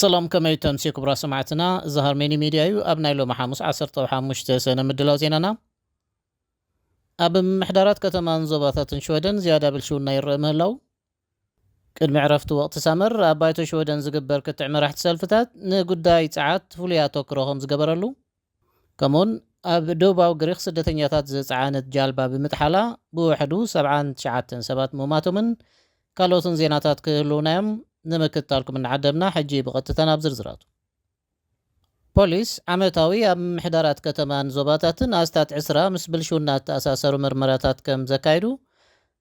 ሰላም፣ ከመይ ተምስዩ ክቡራት ሰማዕትና? እዚ ሃርሜኒ ሚድያ እዩ። ኣብ ናይ ሎሚ ሓሙስ ዓሰርተ ሓሙሽተ ሰነ ምድላው ዜናና፣ ኣብ ምምሕዳራት ከተማን ዞባታትን ሽወደን ዝያዳ ብልሽውና ይረአ ምህላው፣ ቅድሚ ዕረፍቲ ወቕቲ ሳመር ኣብ ባይቶ ሽወደን ዝግበር ክትዕ መራሕቲ ሰልፍታት ንጉዳይ ጸዓት ፍሉይ ኣተኩሮ ከም ዝገበረሉ፣ ከምኡውን ኣብ ደቡባዊ ግሪኽ ስደተኛታት ዝጸዓነት ጃልባ ብምጥሓላ ብውሕዱ ሰብዓን ትሽዓተን ሰባት ምማቶምን ካልኦትን ዜናታት ክህልውና እዮም። ንምክትታልኩም እናዓደምና፣ ሕጂ ብቐጥታ ናብ ዝርዝራቱ። ፖሊስ ዓመታዊ ኣብ ምምሕዳራት ከተማን ዞባታትን ኣስታት ዕስራ ምስ ብልሽውና እተኣሳሰሩ ምርመራታት ከም ዘካይዱ፣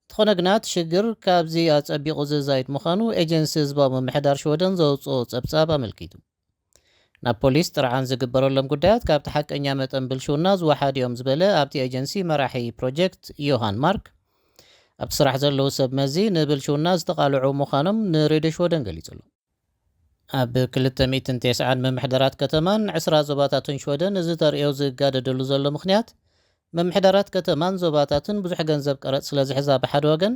እንተኾነ ግና እቲ ሽግር ካብዚ ኣጸቢቑ ዝዛይድ ምዃኑ ኤጀንሲ ህዝባዊ ምምሕዳር ሽወደን ዘውጽኦ ጸብጻብ ኣመልኪቱ። ናብ ፖሊስ ጥርዓን ዝግበረሎም ጉዳያት ካብቲ ሓቀኛ መጠን ብልሽውና ዝወሓዱ እዮም ዝበለ ኣብቲ ኤጀንሲ መራሒ ፕሮጀክት ዮሃን ማርክ፣ ኣብቲ ስራሕ ዘለዉ ሰብ መዚ ንብልሽውና ዝተቓልዑ ምዃኖም ንሬድዮ ሽወደን ገሊጹ ኣሎ። ኣብ ክልተ ሚእትን ተስዓን ምምሕዳራት ከተማን ዕስራ ዞባታትን ሽወደን እዚ ተርእዮ ዝጋደደሉ ዘሎ ምኽንያት፣ ምምሕዳራት ከተማን ዞባታትን ብዙሕ ገንዘብ ቀረጽ ስለ ዝሕዛ ብሓደ ወገን፣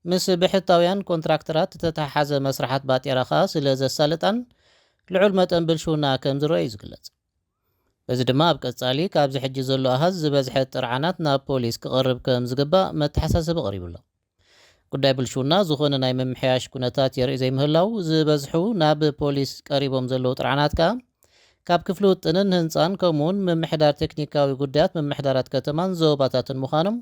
ምስ ብሕታውያን ኮንትራክተራት ዝተተሓሓዘ መስርሓት ባጤራ ከኣ ስለ ዘሳልጣን ልዑል መጠን ብልሽውና ከም ዝረአ እዩ ዝግለጽ። በዚ ድማ ኣብ ቀጻሊ ካብዚ ሕጂ ዘሎ ኣሃዝ ዝበዝሐ ጥርዓናት ናብ ፖሊስ ክቐርብ ከም ዝግባእ መተሓሳሰቢ ቀሪቡ ኣሎ። ጉዳይ ብልሽውና ዝኾነ ናይ ምምሕያሽ ኩነታት የርኢ ዘይምህላው፣ ዝበዝሑ ናብ ፖሊስ ቀሪቦም ዘለዉ ጥርዓናት ከኣ ካብ ክፍሊ ውጥንን ህንጻን ከምኡውን ምምሕዳር ቴክኒካዊ ጉዳያት ምምሕዳራት ከተማን ዞባታትን ምዃኖም፣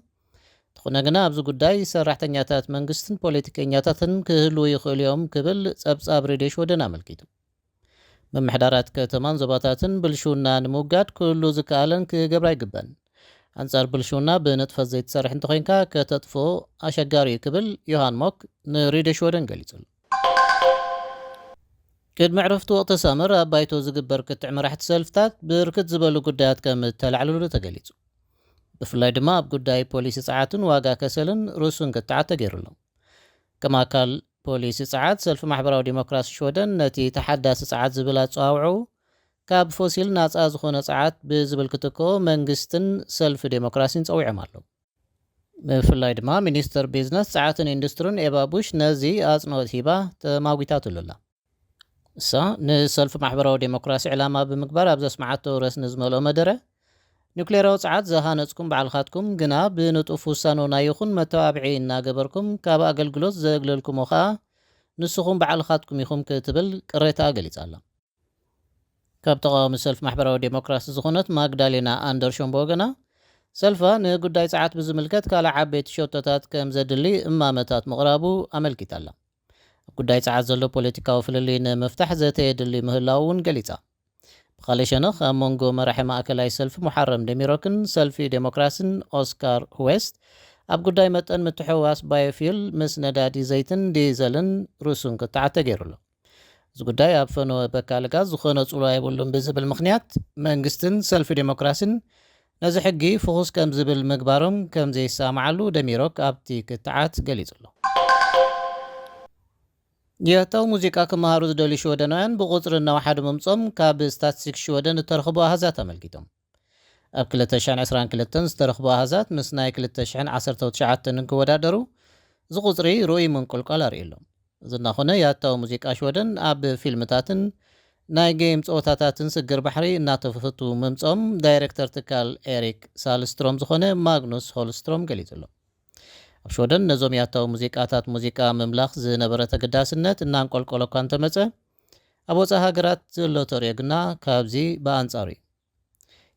እንተኾነ ግና ኣብዚ ጉዳይ ሰራሕተኛታት መንግስትን ፖለቲከኛታትን ክህልዉ ይኽእሉ እዮም ክብል ጸብጻብ ሬድዮ ሽወደን ኣመልኪቱ። ምምሕዳራት ከተማን ዞባታትን ብልሽውና ንምውጋድ ኩሉ ዝከኣለን ክገብራ ይግበን። ኣንጻር ብልሽውና ብንጥፈት ዘይትሰርሕ እንተኾይንካ ከተጥፍኦ ኣሸጋሪ እዩ ክብል ዮሃን ሞክ ንሬድዮ ሽወደን ገሊጹ ኣሎ። ቅድሚ ዕረፍቲ ወቕቲ ሳመር ኣብ ባይቶ ዝግበር ክትዕ መራሕቲ ሰልፍታት ብርክት ዝበሉ ጉዳያት ከም እተላዕልሉ ተገሊጹ። ብፍላይ ድማ ኣብ ጉዳይ ፖሊሲ ጸዓትን ዋጋ ከሰልን ርሱን ክትዓት ተገይሩ ኣሎ። ከም ኣካል ፖሊሲ ጸዓት፣ ሰልፊ ማሕበራዊ ዲሞክራሲ ሽወደን ነቲ ተሓዳሲ ጸዓት ዝብል ኣጸዋውዕኡ ካብ ፎሲል ናጻ ዝኾነ ጸዓት ብዝብል ክትክኦ መንግስትን ሰልፊ ዴሞክራሲን ጸዊዖም ኣለዉ። ብፍላይ ድማ ሚኒስተር ቢዝነስ፣ ጸዓትን ኢንዱስትሪን ኤባ ቡሽ ነዚ ኣጽንኦት ሂባ ተማጒታትሉ ኣላ። እሳ ንሰልፊ ማሕበራዊ ዴሞክራሲ ዕላማ ብምግባር ኣብ ዘስመዓቶ ረስኒ ዝመልኦ መደረ፣ ኒውክሌራዊ ጸዓት ዝሃነጽኩም ባዕልኻትኩም፣ ግና ብንጡፍ ውሳነና ይኹን መተባብዒ እናገበርኩም ካብ ኣገልግሎት ዘግለልኩሞ ኸኣ ንስኹም ባዕልኻትኩም ኢኹም ክትብል ቅሬታኣ ገሊጻ ኣላ። ካብ ተቓዋሚ ሰልፊ ማሕበራዊ ዴሞክራሲ ዝኾነት ማግዳሌና ኣንደርሾን ብወገና፣ ሰልፋ ንጉዳይ ጸዓት ብዝምልከት ካልእ ዓበይቲ ሸቶታት ከም ዘድሊ እማመታት ምቕራቡ ኣመልኪታ ኣላ። ኣብ ጉዳይ ጸዓት ዘሎ ፖለቲካዊ ፍልልይ ንምፍታሕ ዘተ የድሊ ምህላዉ እውን ገሊጻ። ብኻልእ ሸነኽ፣ ኣብ መንጎ መራሒ ማእከላይ ሰልፊ ሙሓረም ደሚሮክን ሰልፊ ዴሞክራሲን ኦስካር ዌስት ኣብ ጉዳይ መጠን ምትሕውዋስ ባዮፊል ምስ ነዳዲ ዘይትን ዲዘልን ርሱን ክትዓት ተገይሩ ኣሎ። እዚ ጉዳይ ኣብ ፈነወ በካሊ ጋዝ ዝኾነ ጽልዋ የብሉን ብዝብል ምኽንያት፣ መንግስትን ሰልፊ ዴሞክራሲን ነዚ ሕጊ ፍኹስ ከም ዝብል ምግባሮም ከም ዘይሰማማዓሉ ደሚሮክ ኣብቲ ክትዓት ገሊጹ ኣሎ። የታዊ ሙዚቃ ክመሃሩ ዝደልዩ ሽወደናውያን ብቑጽሪ እናወሓዱ ምምጾም ካብ ስታትስቲክስ ሽወደን እተረኽቡ ኣሃዛት ኣመልኪቶም። ኣብ ክልተ ሽሕን ዕስራን ክልተን ዝተረኽቡ ኣሃዛት ምስ ናይ ክልተ ሽሕን ዓሰርተ ትሽዓተን እንክወዳደሩ፣ እዚ ቁጽሪ ርኡይ ምንቁልቋል ኣርእዩ ኣሎ። እዚ እናኾነ፣ ያታዊ ሙዚቃ ሽወደን ኣብ ፊልምታትን ናይ ጌም ጸወታታትን ስግር ባሕሪ እናተፈቱ ምምጾም ዳይሬክተር ትካል ኤሪክ ሳልስትሮም ዝኾነ ማግኑስ ሆልስትሮም ገሊጹ ኣሎ። ኣብ ሽወደን ነዞም ያታዊ ሙዚቃታት ሙዚቃ ምምላኽ ዝነበረ ተገዳስነት እናንቆልቆለ እኳ እንተመጸ፣ ኣብ ወጻኢ ሃገራት ዘሎ ተርእዮ ግና ካብዚ ብኣንጻሩ እዩ።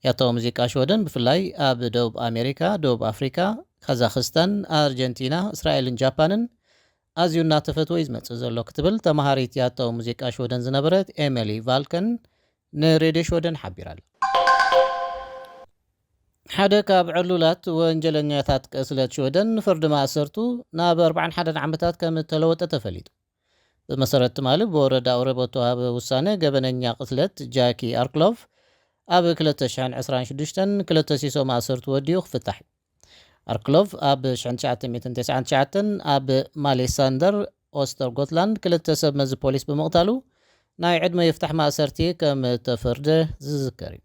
ያታዊ ሙዚቃ ሽወደን ብፍላይ ኣብ ደቡብ ኣሜሪካ፣ ደቡብ ኣፍሪካ፣ ካዛኽስታን፣ ኣርጀንቲና፣ እስራኤልን ጃፓንን ኣዝዩ እናተፈትወ እዩ ዝመጽእ ዘሎ ክትብል ተመሃሪት ያታዊ ሙዚቃ ሽወደን ዝነበረት ኤሚሊ ቫልከን ንሬድዮ ሽወደን ሓቢራ ኣላ። ሓደ ካብ ዕሉላት ወንጀለኛታት ቅስለት ሽወደን ንፍርዲ ማእሰርቱ ናብ ኣርባዓን ሓደን ዓመታት ከም እተለወጠ ተፈሊጡ። ብመሰረት ትማሊ ብወረዳ ኦረቦ እተዋህበ ውሳነ፣ ገበነኛ ቅትለት ጃኪ ኣርክሎቭ ኣብ ክልተ ሽሕን ዕስራን ሽዱሽተን ክልተ ሲሶ ማእሰርቱ ወዲኡ ክፍታሕ እዩ። ኣርክሎቭ ኣብ ሽሕን ትሽዓተ ሚእትን ተስዓን ትሽዓተን ኣብ ማሌሳንደር ኦስተርጎትላንድ ክልተ ሰብ መዚ ፖሊስ ብምቕታሉ ናይ ዕድመ ይፍታሕ ማእሰርቲ ከም እተፈርደ ዝዝከር እዩ።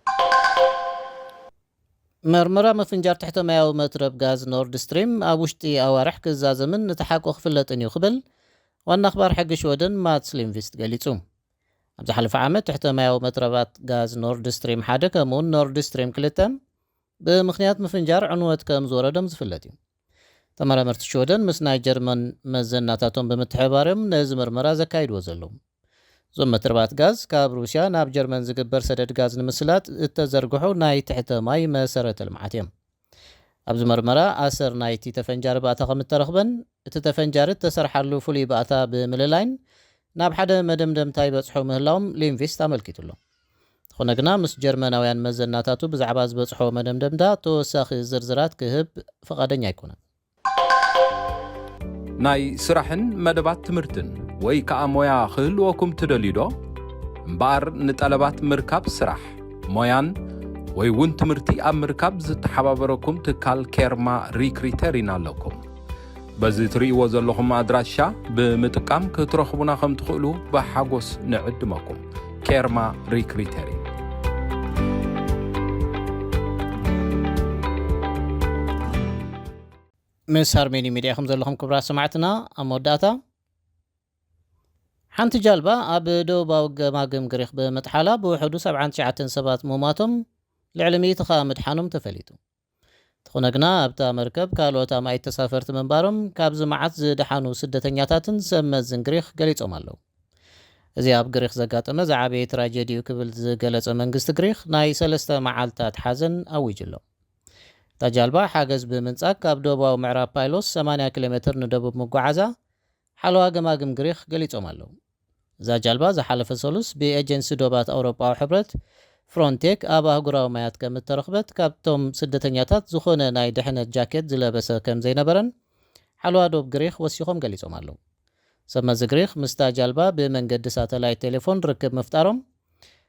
መርመራ ምፍንጃር ትሕተ ማያዊ መትረብ ጋዝ ኖርድ ስትሪም ኣብ ውሽጢ ኣዋርሕ ክዛዘምን እቲ ሓቆ ክፍለጥን እዩ ክብል ዋና ኣኽባር ሕጊ ሽወደን ማትስ ሊንቪስት ገሊጹ። ኣብ ዝሓለፈ ዓመት ትሕተ ማያዊ መትረባት ጋዝ ኖርድ ስትሪም ሓደ ከምኡውን ኖርድ ስትሪም ክልተ ብምኽንያት ምፍንጃር ዕንወት ከም ዝወረዶም ዝፍለጥ እዩ። ተመራመርቲ ሽወደን ምስ ናይ ጀርመን መዘናታቶም ብምትሕባርም ነዚ ምርመራ ዘካይድዎ ዘለዉ። እዞም መትረባት ጋዝ ካብ ሩስያ ናብ ጀርመን ዝግበር ሰደድ ጋዝ ንምስላጥ እተዘርግሑ ናይ ትሕተ ማይ መሰረተ ልምዓት እዮም። ኣብዚ መርመራ ኣሰር ናይቲ ተፈንጃሪ ባእታ ከም እተረኽበን እቲ ተፈንጃሪ እተሰርሓሉ ፍሉይ ባእታ ብምልላይን ናብ ሓደ መደምደምታ ይበጽሑ ምህላዎም ሊንቪስት ኣመልኪቱ ኣሎ። ዝኾነ ግና ምስ ጀርመናውያን መዘናታቱ ብዛዕባ ዝበጽሖ መደምደምታ ተወሳኺ ዝርዝራት ክህብ ፍቓደኛ ኣይኮነን። ናይ ስራሕን መደባት ትምህርትን ወይ ከኣ ሞያ ክህልወኩም ትደልዩ ዶ? እምበኣር ንጠለባት ምርካብ ስራሕ፣ ሞያን ወይ እውን ትምህርቲ ኣብ ምርካብ ዝተሓባበረኩም ትካል ኬርማ ሪክሪተሪን ኣለኩም። በዚ ትርእይዎ ዘለኹም ኣድራሻ ብምጥቃም ክትረኽቡና ከም ትኽእሉ ብሓጎስ ንዕድመኩም። ኬርማ ሪክሪተሪን። ምስ ሃርሜኒ ሚድያ ከም ዘለኹም ክብራት ሰማዕትና። ኣብ መወዳእታ ሓንቲ ጃልባ ኣብ ደቡባዊ ገማግም ግሪክ ብምጥሓላ ብውሕዱ ሰብዓን ትሽዓተን ሰባት ምሟቶም፣ ልዕሊ ሚእቲ ኸኣ ምድሓኖም ተፈሊጡ። እንተኾነ ግና ኣብታ መርከብ ካልኦት ኣማኢት ተሳፈርቲ ምንባሮም ካብዚ መዓት ዝደሓኑ ስደተኛታትን ሰብ መዝን ግሪክ ገሊጾም ኣለዉ። እዚ ኣብ ግሪክ ዘጋጠመ ዝዓበየ ትራጀዲ እዩ ክብል ዝገለጸ መንግስቲ ግሪክ ናይ ሰለስተ መዓልታት ሓዘን ኣዊጁ ኣሎ። እታ ጃልባ ሓገዝ ብምንጻግ ካብ ደቡባዊ ምዕራብ ፓይሎስ ሰማንያ ኪሎ ሜትር ንደቡብ ምጓዓዛ ሓለዋ ገማግም ግሪክ ገሊጾም ኣለዉ። እዛ ጃልባ ዝሓለፈ ሰሉስ ብኤጀንሲ ዶባት ኣውሮጳዊ ሕብረት ፍሮንቴክ ኣብ ኣህጉራዊ ማያት ከም እተረኽበት ካብቶም ስደተኛታት ዝኾነ ናይ ድሕነት ጃኬት ዝለበሰ ከም ዘይነበረን ሓለዋ ዶብ ግሪክ ወሲኾም ገሊጾም ኣለዉ። ሰብ መዚ ግሪክ ምስታ ጃልባ ብመንገዲ ሳተላይት ቴሌፎን ርክብ ምፍጣሮም፣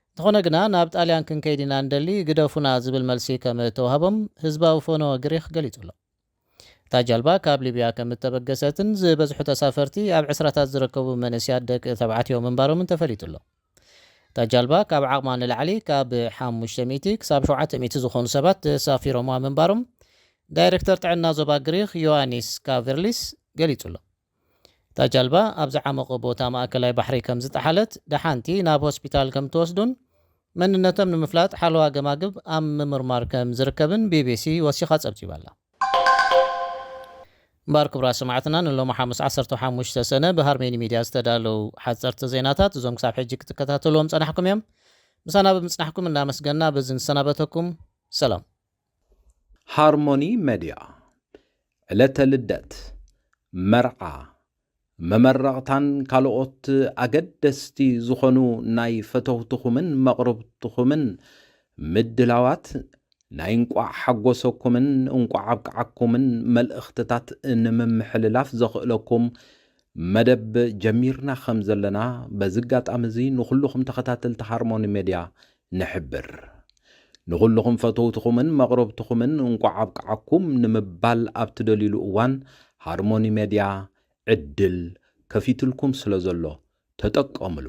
እንተኾነ ግና ናብ ጣልያን ክንከይድ ኢና እንደሊ ግደፉና ዝብል መልሲ ከም እተዋህቦም ህዝባዊ ፈነወ ግሪክ ገሊጹ ኣሎ። እታ ጃልባ ካብ ሊብያ ከም እተበገሰትን ዝበዝሑ ተሳፈርቲ ኣብ ዕስራታት ዝርከቡ መንእስያት ደቂ ተባዕትዮ ምንባሮምን ተፈሊጡ ኣሎ። እታ ጃልባ ካብ ዓቕማ ንላዕሊ ካብ ሓሙሽተ ሚእቲ ክሳብ ሸውዓተ ሚእቲ ዝኾኑ ሰባት ተሳፊሮምዋ ምንባሮም ዳይሬክተር ጥዕና ዞባ ግሪክ ዮሃኒስ ካቨርሊስ ገሊጹ ኣሎ። እታ ጃልባ ኣብ ዝዓመቐ ቦታ ማእከላይ ባሕሪ ከም ዝጠሓለት ደሓንቲ ናብ ሆስፒታል ከም እተወስዱን መንነቶም ንምፍላጥ ሓለዋ ገማግብ ኣብ ምምርማር ከም ዝርከብን ቢቢሲ ወሲኻ ጸብጺባ ኣላ። እምበኣር ክቡራት ሰማዕትና ንሎሚ ሓሙስ ዓሰርተ ሓሙሽተ ሰነ ብሃርሜኒ ሚድያ ዝተዳለዉ ሓጸርቲ ዜናታት እዞም ክሳብ ሕጂ ክትከታተልዎም ጸናሕኩም እዮም። ምሳና ብምጽናሕኩም እናመስገና በዚ ንሰናበተኩም። ሰላም። ሃርሞኒ መድያ ዕለተ ልደት፣ መርዓ፣ መመረቕታን ካልኦት ኣገደስቲ ዝኾኑ ናይ ፈተውትኹምን መቕርብትኹምን ምድላዋት ናይ እንቋዕ ሓጎሰኩምን እንቋዕ ኣብቅዓኩምን መልእኽትታት ንምምሕልላፍ ዘኽእለኩም መደብ ጀሚርና ከም ዘለና በዚ ኣጋጣሚ እዚ ንኹልኹም ተኸታተልቲ ሃርሞኒ ሜድያ ንሕብር። ንኹልኹም ፈተውትኹምን መቕርብትኹምን እንቋዕ ኣብቅዓኩም ንምባል ኣብ ትደልዩሉ እዋን ሃርሞኒ ሜድያ ዕድል ከፊትልኩም ስለ ዘሎ ተጠቀምሉ።